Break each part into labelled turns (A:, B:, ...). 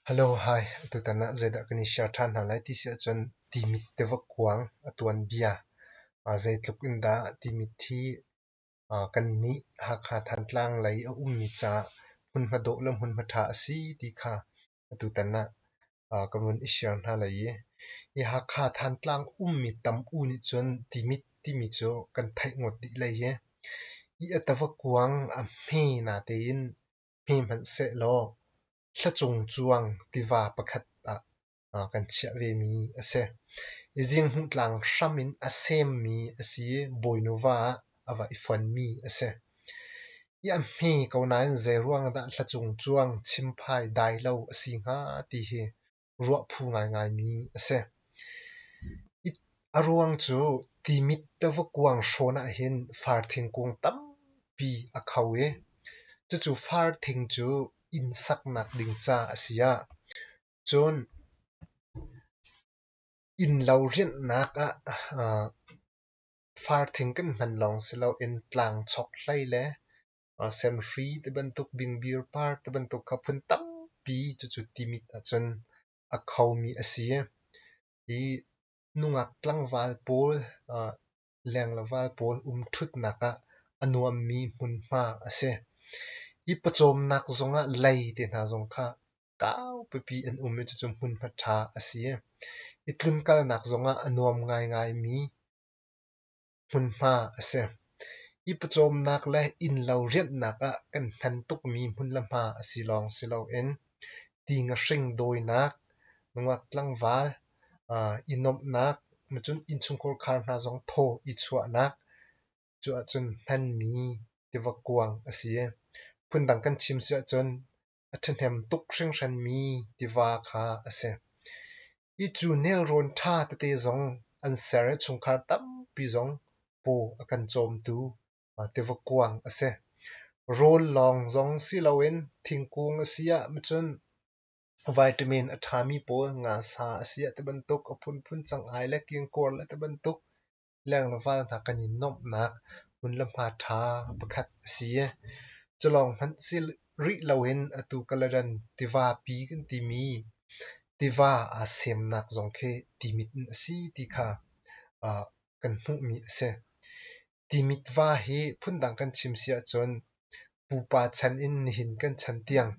A: Hello, hi. Tutan ah zeidah kan i share ṭhan hna lai ti si ahcun Timit tiva kuang a tuanbia zeitluk in dah Timit hi kannih Hakha Thantlang lei a ummi caah hmunhma dawh le hmunhma ṭha a si ti kha atutan ah ka vun i share hna lai i hi Hakha Thantlang ummi tam u nih cun Timit timi cu kan theih ngawt dih lai hi. Hi a tiva kuang a hme natein hme hmanh sehlaw Thlacung cuang tiva pakhat ah kan chiah vemi a si. Zinghmuh tlang hram in a semmi a si i Bawinuva ah a va i fonmi a si. Hi a hme ko nain zeiruang dah hlacung cuang chimphai dai lo a si hnga ti hi ruah phu ngaingaimi a si. A ruang cu Timit tiva kuang hrawn ahhin far thingkung tampi a kho i cucu far thing cu inn saknak ding ca a si ah cun innlo rianhnak ah far thing kan hman lawng si loin tlang chokhlei le senhri tibantuk bingbir par tibantuk kha phun tampi cucu Timit ahcun a khomi a si. Hi nungak tlangval pawl, lengleval pawl umṭhutnak ah a nuammi hmunhma a si. Hi pawcawmnak zongah lei te hna zong kha kau pipi an um i cucu hmunhma ṭha a si. I tlunkalnak zongah a nuam ngaingaimi hmunhma a si. Hi pawcawmnak le innlo rianhnak ah kan hman tukmi hmun le hma a si lawng si loin ti ngahring dawinak, nungak tlangval i nuamhnak, cun innchungkhar khar hna zong thaw i chuahnak cu ahcun hmanmi tiva kuang a si. Phundang kan chim si ahcun a ṭhahnem tuk hringhranmi tiva kha a si. Hi cu nelrawn ṭha tete zong an ser i chungkhar tampi zong paw a kan cawmtu tiva kuang a si. Rawl lawng zong si loin thingkung a si ah cun vitamin a ṭhami pawl ngasa a si ah tibantuk a phunphun cang-ai le kingkawr le tibantuk leng le val hna kan i nuamhnak hmun le hma ṭha pakhat a si. Cu lawng hmanh si rih loin atu Kaladan tivapi kan timi tiva aa semnak zong khi Timit in a si ti kha kan hmuhmi a si. Timit va hi phundang kan chim si ahcun pupa chan in nihin kan chan tiang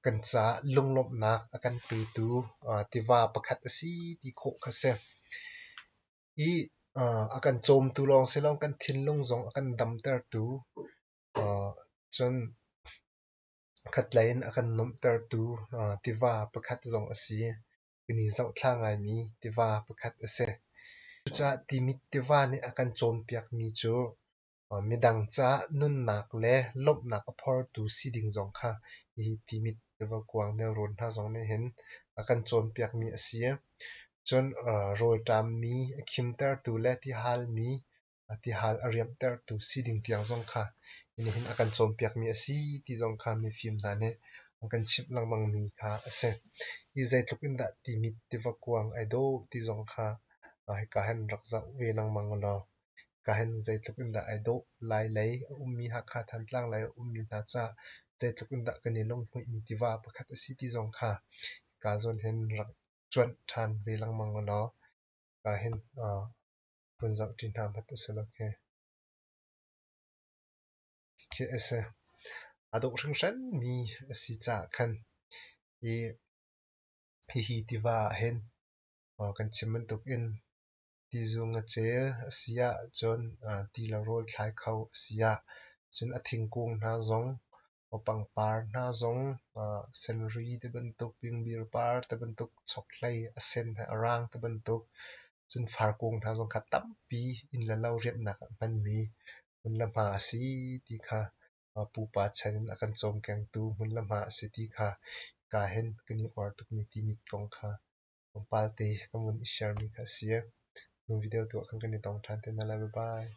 A: kan caah lunglawmhnak a kan petu tiva pakhat a si ti khawh kha a si. I a kan cawmtu lawng si lo kan thinlung zong a kan damtertu cun khatlei in a kan nuamhtertu tiva pakhat zong a si. Kan i zohthla ngaimi tiva pakhat a si. Cucaah Timit tiva nih a kan cawnpiakmi cu Midang caah nunnak le lawmhnak a phortu si ding zong kha hihi Timit tiva kuang nelrawn hna zong nih hin a kan cawnpiakmi a si. Cun rawlṭammi a khimtertu le tihalmi tihal a riamhtertu si ding tiang zong kha hi nih hin a kan cawnpiakmi a si ti zong kha mifim hna nih an kan chimh lengmangmi kha a si. Hi zeitluk in dah Timit tiva kuang ai dawh ti zong kha hika hin rak zoh ve lengmang u law Ka hin zeitluk in dah ai dawh. Lailei a ummi Hakha Thantlang lei a ummi hna caah zeitluk in dah kan i lunghmuihmi tiva pakhat a si ti zong kha hika zawn hin rak cuanh ṭhan ve lengmang u law ka hin vun zoh ṭi hna hmat usih law khi. Khi a si. Aa dawh hringhranmi a si caah khan hi hihi tiva ah hin kan chim bantukin Tizu ngacel a si ahcun ti le rawl thlai kho a si ahcun a thingkung hna zong, pangpar hna zong, senri tibantuk, bingbir par tibantuk, chokhlei a sen he a rang tibantuk, cun farkung hna zong kha tampi inn le lo rianhnak ah hmanmi hmun le hma a si ti kha pupa chan in a kan cawmkengtu hmun le hma a si ti kha hika hin kan i uar tukmi Timit kong kha Tlawmpal te kan vun i share mi kha a si. Nu video tu ah khan kan i tong ṭhan te hna lai. Bye bye.